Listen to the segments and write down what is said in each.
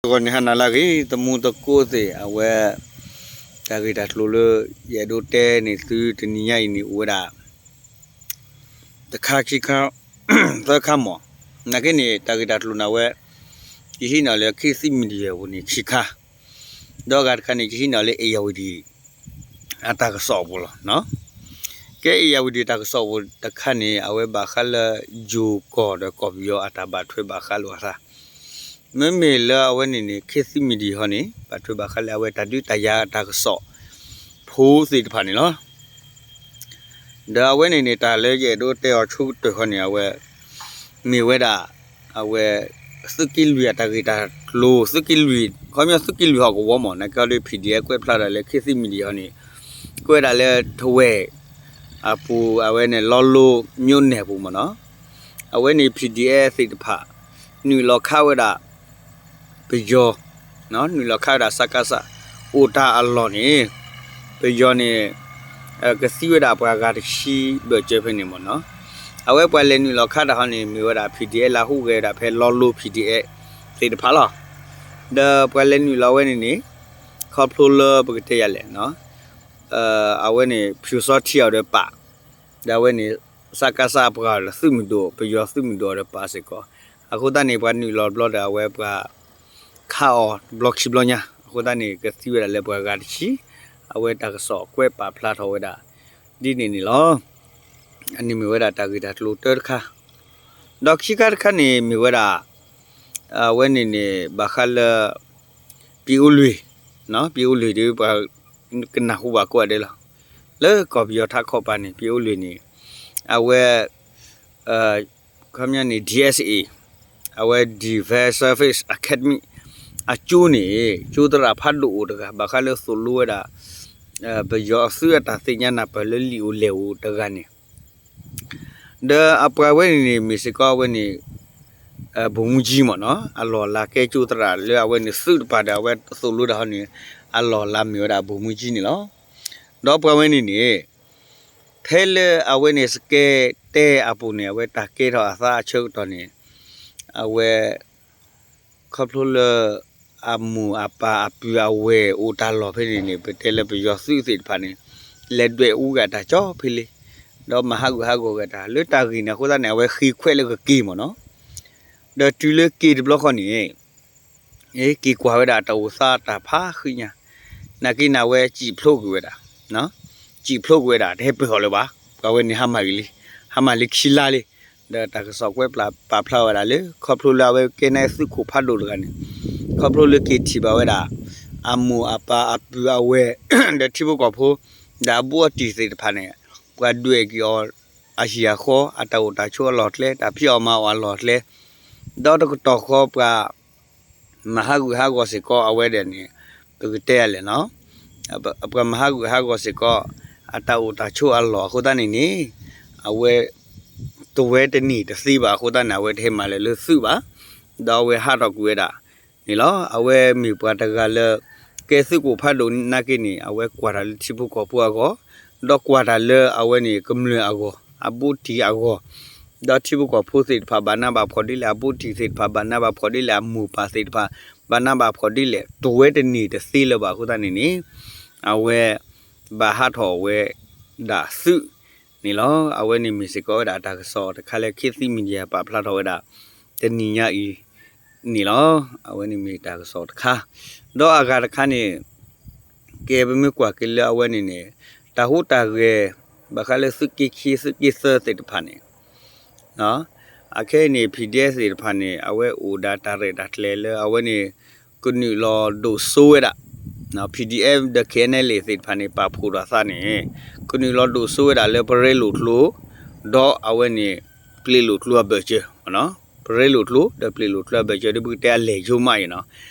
ဂီၤန့ၣ် ဟါနၤလၢအဂ့ၤ သမူသကိးသ့ၣ် အဝဲ တၢ်ဂ့ၢ်တၢ်ကျိၤလၢ ယအဲၣ်ဒိးတဲန့ၢ်သုတနံၤညါအံၤန့ၣ် အိၣ်ဝဲဒၣ် တခါခံခါ သၢခါမး, နာ်က့န့ၣ် တၢ်ဂ့ၢ်တၢ်ကျိၤန့ၣ်ဝဲ ယဟံးန့ၢ်လၢ ခေတ်သစ်မီဒီယာ ပူၤန့ၣ် ခံခါ, ဒီးအဂၤတခါန့ၣ် ယဟံးန့ၢ်လၢ အ့ၣ်ယၣ်ဝတံၤ အတၢ်ကစီၣ်အပူၤလီၤ. ကဲ အ့ၣ်ယၣ်ဝတံၤတၢ်ကစီၣ်အပူၤတခါန့ၣ် အဝဲဘၣ်ဃးလၢ ယိၤကီၢ်ဒီးကီၢ်ပယီၤအတၢ်ဘၣ်ထွဲဘၣ်ဃးလိာ်အသး မ့မ့ၢ်လၢအဝဲန့ၣ်န့ၣ် ခေတ်သစ်မီဒီယာ ဟီန့ၣ် ဘၣ်ထွဲဘၣ်ဃးလၢအဝဲတၢ်ဒုးတၢ်ယၤအတၢ်ကစီၣ်ဖိသ့ၣ်တဖၣ်န့ၣ်လီၤ. ဒီးအဝဲန့ၣ်န့ၣ် တၢ်လၢယအဲၣ်ဒိးတဲအီၤဆိကတၢၢ်ဃီန့ၣ် အဝဲ မ့ၢ်ဝဲဒၣ် အဝဲ သုးက့လွံၢ်အတၢ်ဂ့ၢ်တၢ်ကျိၤ သုးက့လွံၢ် ခီပညီသုးက့လွံၢ်ဟီၣ်ကဝီၤမး နာ်က့ဒီး PDF ကွဲးဖျါထီၣ်လၢ ခေတ်သစ်မီဒီယာ ဟီန့ၣ် ကွဲးဒၣ်လၢထဝဲၣ် အပူၤ အဝဲန့ၣ် လီလိမြို့နယ် အပူၤမးနီၤ, အဝဲန့ၣ် PDF သ့ၣ်တဖၣ် နုာ်လီၤခးဝဲဒၣ် ပယီၤ နုာ်လီၤခးဝဲဒၣ် စကစ အိၣ်တၢ်အလီၢ်န့ၣ် ပယီၤန့ၣ် ကသံဝဲဒၣ်ပှၤဂၤတဆံဘၢၣ်စၢၤဖဲန့ၣ်မးနီၤ, အဝဲပှၤလဲၤနုာ်လီၤခးတၢ်ဟီန့ၣ် မ့ၢ်ဝဲဒၣ် PDF လၢဟူးဂဲၤဝဲဒၣ်ဖဲလီလိ PDF သ့ၣ်တဖၣ်လီၤ. ဒီးပှၤလဲၤနုာ်လီၤဝဲန့ၣ်န့ၣ် ခီဖျိလၢပကတဲယၤလဲၣ် အဝဲန့ၣ် ဖၠူးစီထံအီၤဒီးပာ်, ဒီးအဝဲန့ၣ် စကစ အပှၤလၢသုးမုၢ်ဒိၣ် ပယီၤသုးမုၢ်ဒိၣ်အီၤဒီးပာ်စ့ၢ်ကီး, အဃိသတးန့ၣ် ပှၤနုာ်လီၤတဘျီဒီး အဝဲပှၤ ခးအီၤတဘျီခံဘျီညါ အဃိသတးန့ၣ် ကသံဝဲဒၣ်လၢပှၤဂၤတဆံ, အဝဲတၢ်ကစီၣ်ကွဲးပာ်ဖျါထီၣ်ဝဲဒၣ် ဒ်န့ၣ်န့ၣ်လီၤ. အန့ၣ်မ့ၢ်ဝဲဒၣ်တၢ်ဂ့ၢ်တၢ်ကျိၤတၢတခါ, ဒီးခံခါတခါန့ၣ်မ့ၢ်ဝဲဒၣ် အဝဲန့ၣ်န့ၣ် ဘၣ်ဃးလၢ ပံအိလွံၢ်, ပံအိလွံၢ်ဒီး ပှၤကနၢ်ဟူဘၣ်ကိးဂၤဒဲးလီၤ. လၢကီၢ်ပယီၤထးခီပၤန့ၣ် ပံအိလွံၢ်န့ၣ် အဝဲ ခီပညီန့ၣ် DSA အဝဲ Defense Service Academy အကၠိန့ၣ် ကၠိသရၣ်ဖးဒိၣ်အိၣ်တဂၤ ဘၣ်ဃးလၢသိၣ်လိဝဲဒၣ် ပယီၤအသုးအတၢ်သ့ၣ်ညါနၢ်ပၢၢ်လၢလံာ်အိၣ်လဲၢ်အိၣ်တဂၤန့ၣ် ဒီးအပှၤဝဲန့ၣ်န့ၣ် မ့ၢ်စ့ၢ်ကီးအဝဲန့ၣ် ဗိုလ်မှူးကြီးမးနီၤ, အလီၢ်အလၤကဲကၠိသရၣ်လၢအဝဲန့ၣ်သုးတပၤဒီး အဝဲသိၣ်လိတၢ်ဟီန့ၣ် အလီၢ်အလၤမ့ၢ်ဝဲဒၣ် ဗိုလ်မှူးကြီးန့ၣ်လီၤ. ဒီးပှၤဝဲန့ၣ်န့ၣ် ဖဲလၢအဝဲန့ၣ် စကဲတဲအပူၤန့ၣ် အဝဲတၢ်ကဲထီၣ်အသးအဆၢကတီၢ်န့ၣ် အဝဲ ခီဖျိလၢ အမိၢ်အပၢ်အပုၢ်အဝဲၢ်အိၣ်တၢ်လီၢ်ဖဲန့ၣ်န့ၣ် ပတဲလၢပယီၤသုးသ့ၣ်တဖၣ်န့ၣ် လဲၤဒွဲၣ်အူဂၤတၢ်ကၠီဖဲလံ, ဒီးမၤဟးဂူာ်ဟးဂီၤဂၤတၢ် လၢတၢ်ဂ့ၢ်န့ၣ်အဃိသတးန့ၣ် အဝဲဃ့ခွဲးလၢကက့ၤမးနီၤ, ဒီးတုၤလၢက့ၤတဘျီဃီန့ၣ် က့ၤကွၢ်ဝဲဒၣ်တၢ်အိၣ်သးတၢ်ဖးဃံညါ, နာ်က့န့ၣ် အဝဲစံၣ်ဖျိကွံာ်ဝဲဒၣ်, စံၣ်ဖျိကွံာ်ဝဲဒၣ် တဟဲပၢၢ်အီၤလၢၤဘၣ်, ပှၤဝဲန့ၣ်ဟါမၢ်ဂ့ၤလံ, ဟါမၢ်လံခံလါလံ, ဒီးတၢ်ကစီၣ်ကွဲးပာ်ဖျါဝဲဒၣ်လၢ ခီဖျိလၢအဝဲကဲန့ၣ်သုးခိၣ်ဖးဒိၣ်တဂၤန့ၣ်, ခီဖျိလၢက့ၤထံၣ်ဘၣ်ဝဲဒၣ် အမိၢ်အပၢ်အပုၢ်အဝဲၢ် ဒီးထံဖိကီၢ်ဖိ ဒီးအဘူးအတံၢ်သ့ၣ်တဖၣ်န့ၣ် ပှၤဒွဲၣ်က့ၤအီၤ အဟံၣ်အဃီ အတၢ်အိၣ်တၢ်ဆိးအလီၢ်ကျဲ တၢ်ဖံးအီၣ်မၤအီၣ်အလီၢ်ကျဲ, ဒီးတကတီၢ်ဃီပှၤ မၤဟးဂူာ်ဟးဂီၤစ့ၢ်ကီးအဝဲဒၣ်န့ၣ် ပကတဲလဲၣ်နီၤ, ပှၤမၤဟးဂူာ်ဟးဂီၤစ့ၢ်ကီး အတၢ်အိၣ်တၢ်ဆိးအလီၢ်အဃိသတးန့ၣ်န့ၣ် အဝဲ တဝဲတန့ၢ်တသ့ဘၣ်အဃိသတးန့ၣ် အဝဲတဟဲမၤလၢၤလၢသုးဘၣ်, ဒီးအဝဲဟးထီၣ်ကွံာ်ဝဲဒၣ်န့ၣ်လီၤ. အဝဲမ့ၢ်ပှၤတဂၤလၢ ကဲသုးခိၣ်ဖးဒိၣ်နာ်က့န့ၣ် အဝဲကွၢ်တၢ်လၢထံဖိကီၢ်ဖိအဂီၢ်, ဒီးကွၢ်တၢ်လၢအဝဲန့ၣ်ကမျၢၢ်အဂီၢ် အဘူးတံၢ်အဂီၢ်, ဒီးထံဖိကီၢ်ဖိသ့ၣ်တဖၣ်ဘၣ်နးဘၣ်ဖှီၣ်ဒ်လဲၣ် အဘူးတံၢ်သ့ၣ်တဖၣ်ဘၣ်နးဘၣ်ဖှီၣ်ဒ်လဲၣ် အမိၢ်ပၢ်သ့ၣ်တဖၣ် ဘၣ်နးဘၣ်ဖှီၣ်ဒ်လဲၣ် တဝဲတန့ၢ်တသ့လၢၤဘၣ်အဃိသတးန့ၣ်န့ၣ် အဝဲ ဘၣ်ဟးထီၣ်ဝဲဒၣ်သုးန့ၣ်လီၤ. အဝဲန့ၣ်မ့ၢ်စ့ၢ်ကီးဝဲဒၣ်တၢ်ကစီၣ်တခါလၢ ခေတ်သစ်မီဒီယာ ပာ်ဖျါထီၣ်ဝဲဒၣ် တနံၤညါအံၤန့ၣ်လီၤ. အဝဲန့ၣ်မ့ၢ်တၢ်ကစီၣ်တခါ, ဒီးအဂၤတခါန့ၣ် ကဲပမ့ၢ်ကွၢ်က့ၤလၢအဝဲန့ၣ်န့ၣ် တၢ်ဟူးတၢ်ဂဲၤ ဘၣ်ဃးလၢသုးက့ခံ သုးက့သၢသ့ၣ်တဖၣ်န့ၣ် အခဲအံၤန့ၣ် PDF သ့ၣ်တဖၣ်န့ၣ် အဝဲအိၣ်ဒၣ်တၢ်ရဲၣ်တၢ်ကျဲၤလၢအဝဲန့ၣ် ကနုာ်လီၤဒိၣ်စိဝဲဒၣ် PDF ဒီး KNLA သ့ၣ်တဖၣ်န့ၣ် ပာ်ဖှိၣ်ထီၣ်အသးန့ၣ် ကနုာ်လီၤဒိၣ်စိဝဲဒၣ်လၢပရ့လိာ်ကျိ ဒီးအဝဲန့ၣ် ပျ့ၤလိာ်ကျိအဘၢၣ်စၢၤ ပရ့လိာ်ကျိ ဒီးပျ့ၤလိာ်ကျိအဘၢၣ်စၢၤ ဒ်ပကတဲအလဲၢ်ယိမးအံၤနီၤ.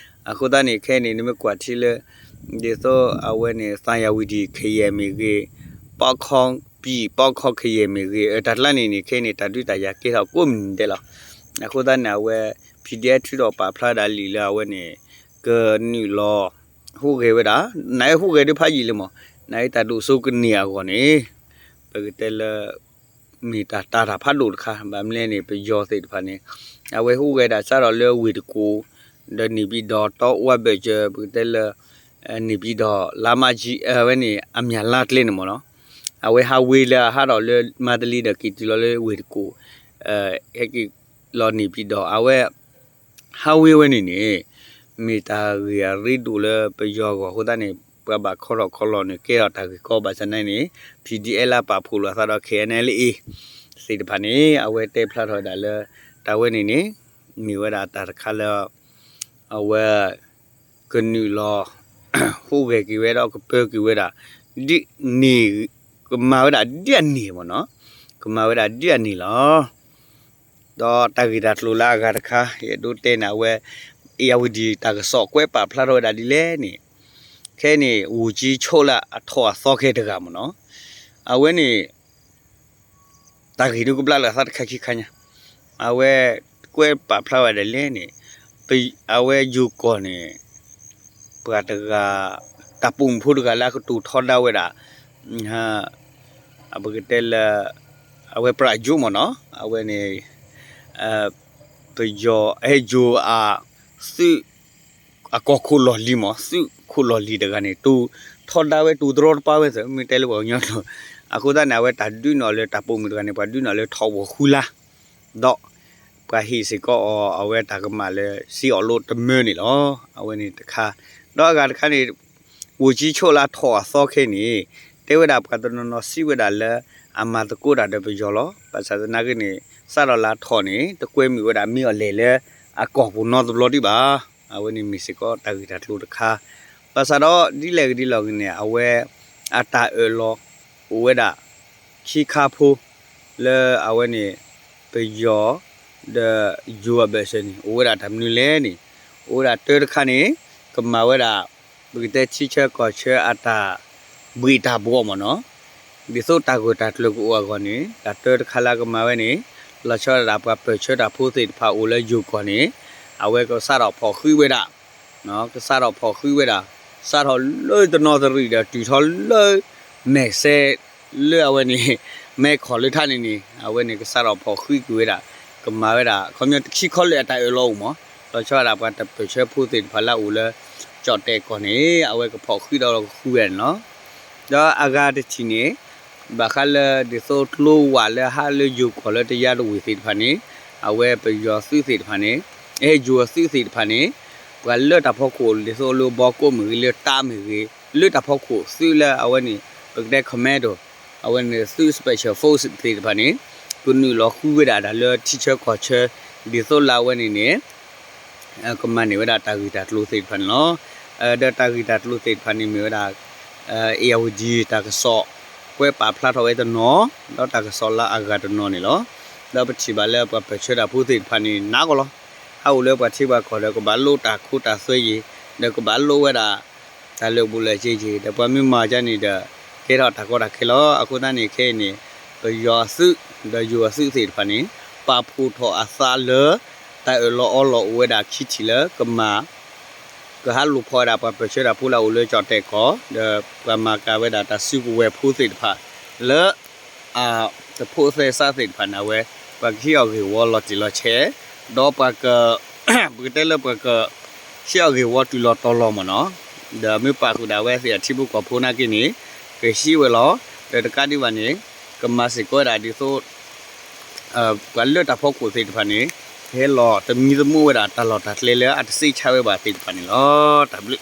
အဃိသတးန့ၣ် ခဲအံၤန့ၣ် နမ့ၢ်ကွၢ်ထံလၢ ဒ်သိးအဝဲန့ၣ် သံယၢ်ဝံၤဒံၣ် ခယဲၢ်မ့ၢ်ဂ့ၤ, ပီၣ်ခီပံၣ် ပီၣ်ခီခယဲၢ်မ့ၢ်ဂ့ၤ တၢ်ကျါန့ၣ်န့ၣ် ခဲအံၤန့ၣ် တၢ်ဒုးတၢ်ယၤကဲထီၣ်ကိးမုၢ်နံၤဒဲးလီၤ. အဃိသတးန့ၣ် အဝဲ PDF ထုးထီၣ်ပာ်ဖျါဒၣ်လံာ်လၢအဝဲန့ၣ် ကနုာ်လီၤ ဟူးဂဲၤဝဲဒၣ် နဟူးဂဲၤဒုးဖးယံာ်လံမး နတၢ်ဒိၣ်စိကန့ၢ်အဂီၢ်န့ၣ် ပကတဲလၢ မ့ၢ်တၢ်တာ်တၢ်ဖးဒိၣ်တခါ ဘၣ်မနုၤလဲၣ်န့ၣ် ပယီၤသ့ၣ်တဖၣ်န့ၣ် အဝဲဟူးဂဲၤဒၣ်စးထီၣ်လၢဝ့ၢ်တကူၣ် ဒီးန့ၣ်ပံၤဒီးတီအူအဘၢၣ်စၢၤ ပကတဲလၢ န့ၣ်ပံၤဒီးလါမးကၠံ အဝဲန့ၣ် အမၠၣ်လါကျဲန့ၣ်မ့ၢ်နီၤ, အဝဲဟးဝ့ၤလၢအဟးထီၣ်လၢမါတလံဒီး က့ၤတုၤလီၤလၢဝ့ၢ်တကူၣ် ဟဲက့ၤလီၤန့ၣ်ပံၤဒီး အဝဲ ဟးဝ့ၤဝဲန့ၣ်န့ၣ် မ့ၢ်တၢ်ဂ့ၢ်အရ့ဒိၣ်လၢပယီၤအဂီၢ်အဃိသတးန့ၣ် ပှၤဘၣ်ခီထီၣ်ခီလီၤန့ၣ် ကဲထီၣ်တၢ်ဂ့ၢ်ကီဘၣ်ဆၣ်သနာ်က့န့ၣ် P D F လၢပာ်ဖှိၣ်လိာ်အသးဒီး K N L A သ့ၣ်တဖၣ်န့ၣ် အဝဲတဲဖျါထီၣ်ဝဲဒၣ်လၢ တၢ်ဝဲန့ၣ်န့ၣ် မ့ၢ်ဝဲဒၣ်တၢ်တခါလၢ အဝဲ ကနုာ်လီၤ ဟူးဂဲၤက့ၤဝဲဒီးကပၢက့ၤဝဲဒၣ် ဒ်န့ၣ် ကမၤဝဲဒၣ်ဒ်အန့ၣ်မ့ၢ်နီၤ, ကမၤဝဲဒၣ်ဒ်အန့ၣ်လီၤ. ဒီးတၢ်ဂ့ၢ်တၢ်ကျိၤလၢအဂၤတခါ ယအဲၣ်ဒိးတဲန့ၣ် အဝဲ အ့ၣ်ယၣ်ဝတံၣ်တၢ်ကစီၣ်ကွဲးပာ်ဖျါထီၣ်ဝဲဒၣ်ဒ်လဲၣ်န့ၣ်, ခဲအံၤန့ၣ် ဝူၤကၠံဆိလၢအထီၣ်အသီခဲတဂၤမ့ၢ်နီၤ, အဝဲန့ၣ် တၢ်ဂ့ၢ်ဒုးကဘျါလၢအသးတခါခံခါညါ, အဝဲကွဲးပာ်ဖျါဝဲဒၣ်လဲၣ်န့ၣ်, အဝဲယိၤကီၢ်န့ၣ် ပှၤတဂၤ တၢ်ပိာ်မုၣ်ဖိတဂၤလၢအကတိၤထီဒါဝဲဒၣ် ပကတဲလၢ အဝဲပြးယိမ့ၢ်နီၤ, အဝဲန့ၣ် ပယီၤအဲၣ်ယိၤအသုး အကီၢ်ခိၣ်လီၢ်လံၤမ့ၢ် သုးခိၣ်လီၢ်လံၤတဂၤန့ၣ် တိၤထီဒါဝဲ တိၤတရီတပါဝဲသ့ၣ် မ့ၢ်တဲလၢပှၤကညီကျိာ်, အဃိသတးန့ၣ် အဝဲတၢ်ဒုးန့ၢ်အီၤလၢတၢ်ပိာ်မုၣ်တဂၤန့ၣ် ပှၤဒုးန့ၢ်အီၤလၢထီၣ်ဝီၤဃုလါ, ဒီး ပှၤဟ့ၣ်စ့ၢ်ကီးအီၤ အဝဲတၢ်ကမၣ်လၢ စ့အီၣ်လိတမၢန့ၣ်လီၤ. အဝဲန့ၣ်တခါ, ဒီးအဂၤတခါန့ၣ် ဝူၤကၠံဆိလၢအထီၣ်အသီခဲအံၤန့ၣ် တဲဝဲဒၣ်ပှၤတနီၤနီၤစံးဝဲဒၣ်လၢ အမၤသကိးတၢ်ဒီးပယီၤလီၤ. ဘၣ်ဆၣ်သနာ်က့န့ၣ် စးထီၣ်လၢအထီၣ်န့ၣ် တကွဲမုာ်ဝဲဒၣ်မ့ၢ်အီၤလဲၣ်လၢအကီၢ်ပူၤနီတဘျီဒံးဘၣ်. အဝဲန့ၣ်မ့ၢ်စ့ၢ်ကီးတၢ်ဂ့ၢ်တၢ်ကျိၤတခါ, ဘၣ်ဆၣ်ဒီးဒ်လဲၣ်ဂ့ၤဒ်လဲၣ်ဂ့ၤန့ၣ် အဝဲ အတၢ်အၢၣ်လီၤ အိၣ်ဝဲဒၣ် ခံခါဖိ လၢအဝဲန့ၣ် ပယီၤ ဒီးယိၤအဘၢၣ်စၢၤန့ၣ် အိၣ်ဝဲဒၣ်တၢ်မနုၤလဲၣ်န့ၣ်, အိၣ်ဝဲဒၣ်တၢတခါန့ၣ် ကမၤဝဲဒၣ် ပကတဲထံဆၢကီၢ်ဆၢအတၢ်ဘှ့ၣ်တၢ်ဘှီမ့ၢ်နီၤ, ဒ်သိးတၢ်ဂၢၢ်တၢ်ကျၢၤကအိၣ်အဂီၢ်န့ၣ် တၢတခါလၢကမၤဝဲန့ၣ် လီၤဆီဒၣ်တၢ်ပှၤပၢၢ်ဆၢတၢ်ဖိသ့ၣ်တဖၣ်အိၣ်လၢယိၤကီၢ်န့ၣ် အဝဲကစးထီၣ်ဖီၣ်ဃုာ်ဝဲဒၣ် ကစးထီၣ်ဖီၣ်ဃုာ်ဝဲဒၣ်, စးထီၣ်လၢတနီသရံၣ်ဒီး တုၤထီၣ်လၢ မဲာ်စဲ လၢအဝဲန့ၣ် မဲခီၣ်လၢထးန့ၣ်န့ၣ် အဝဲန့ၣ်ကစးထီၣ်ဖီၣ်ဃုာ်ကွံာ်ဝဲဒၣ်, ကမၤဝဲဒၣ် ခီပညီတခံခီလၢာ်အတၢ်အၢၣ်လီၤအိၣ်မး, လီၤဆီဒၣ်ပှၤတၢ်ပၢၢ်ဆၢဖိသ့ၣ်တဖၣ်လၢအအိၣ်လၢ ကၠီၣ်တဲာ်ကီၢ်န့ၣ် အဝဲကဖီၣ်ဃုာ်ဒီးကဃုဝဲဒၣ်န့ၣ်လီၤ. ဒီးအဂၤတထံၣ်န့ၣ် ဘၣ်ဃးလၢဒ်သိးကျိဝာ်လၢဟးလၢယိၤကီၢ်လၢတယါတဝ့ၢ်သ့ၣ်တဖၣ်န့ၣ် အဝဲပယီၤသုးသ့ၣ်တဖၣ်န့ၣ် အဲၣ်ယိၤအသုးသ့ၣ်တဖၣ်န့ၣ် ပှၤလၢတၢ်ဖီခိၣ်ဒ်သိးလၢဘီကိးမ့ၢ်ဂ့ၤ လၢတၢးမ့ၢ်ဂ့ၤ လၢတၢ်ဖီခိၣ်သုးလၢအဝဲန့ၣ် ပကတဲ commando အဝဲန့ၣ်သုး special force သ့ၣ်တဖၣ်န့ၣ် ကနုာ်လီၤဃုဝဲဒၣ်တၢ်လၢထံဆၢကီၢ်ဆၢ ဒ်သိးလၢအဝဲန့ၣ်န့ၣ် ကမၤန့ၢ်ဝဲဒၣ်တၢ်ဂ့ၢ်တၢ်ကျိၤသ့ၣ်တဖၣ်န့ၣ်လီၤ. ဒီးတၢ်ဂ့ၢ်တၢ်ကျိၤသ့ၣ်တဖၣ်န့ၣ်မ့ၢ်ဝဲဒၣ် အ့ၣ်ယၣ်ဝတံၣ်တၢ်ကစီၣ် ကွဲးပာ်ဖျါထီၣ်ဝဲတနီၤ ဒီးတၢ်ကစီၣ်လၢအဂၤတနီၤန့ၣ်လီၤ. ဒီးပထံၣ်ဘၣ်လၢပှၤပၢၢ်ဆၢတၢ်ဖိသ့ၣ်တဖၣ်န့ၣ် နးကီလီၤ. ဟးအိၣ်လၢပှၤထံပှၤကီၢ်ဒီးကဘၣ်လိၣ်တၢ်ခိတၢ်သွဲယံၤ ဒီးကဘၣ်လိၣ်ဝဲဒၣ် တၢ်လၢာ်ဘူၣ်လၢာ်စ့ယံၤ ဒီးပှၤမ့ၢ်မၤဒ်န့ၣ်ဒီး ကဲထီၣ်တၢ်ကီတၢ်ခဲလီၤ. အဃိသတးန့ၣ် ခဲအံၤန့ၣ် ပယီၤအသုး ဒီးယိၤအသုးသ့ၣ်တဖၣ်န့ၣ် ပာ်ဖှိၣ်ထီၣ်အသးလၢ တၢ်အၢၣ်လီၤအီလီၤအိၣ်ဝဲဒၣ်ခံထံၣ်လၢကမၤ ကဟးလူၤဖီၣ်ဝဲဒၣ်ပှၤပၢၢ်ဆၢတၢ်ဖိလၢအအိၣ်လၢကၠီၣ်တဲာ်ကီၢ် ဒီးပှၤမၤကၤဝဲဒၣ်တၢ်စုကဝဲၤဖိသ့ၣ်တဖၣ် လၢ တဖိးသဲစးသ့ၣ်တဖၣ်န့ၣ် အဝဲ ပှၤကဟံးအီၣ်ဂ့ၢ်ဝီလီၤတံၢ်လီၤဆဲး ဒီးပှၤက ပကတဲလၢပှၤက ဟံးအီၣ်ဂ့ၢ်ဝီတုၤလီၤတီၤလီၤမ့ၢ်နီၤ ဒီးမ့ၢ်ပာ်ဃုာ်ဒၣ်ဝဲသ့ၣ်အထံဖိကီၢ်ဖိနာ်က့န့ၣ် ကဟံးဝဲလီၤ. ဒီးတကးဒံးဘၣ်န့ၣ် ကမၤစ့ၢ်ကီးဝဲဒၣ်ဒ်သိး ပှၤလၢတၢ်ဖီခိၣ်သ့ၣ်တဖၣ်န့ၣ် ကဟဲလီၤတမံသမိးဝဲဒၣ်တၢ်လီၢ်တၢ်ကျဲလၢအတစ့းဆါဝဲဘၣ်သ့ၣ်တဖၣ်န့ၣ်လီၤ. တၢ်ဘျုး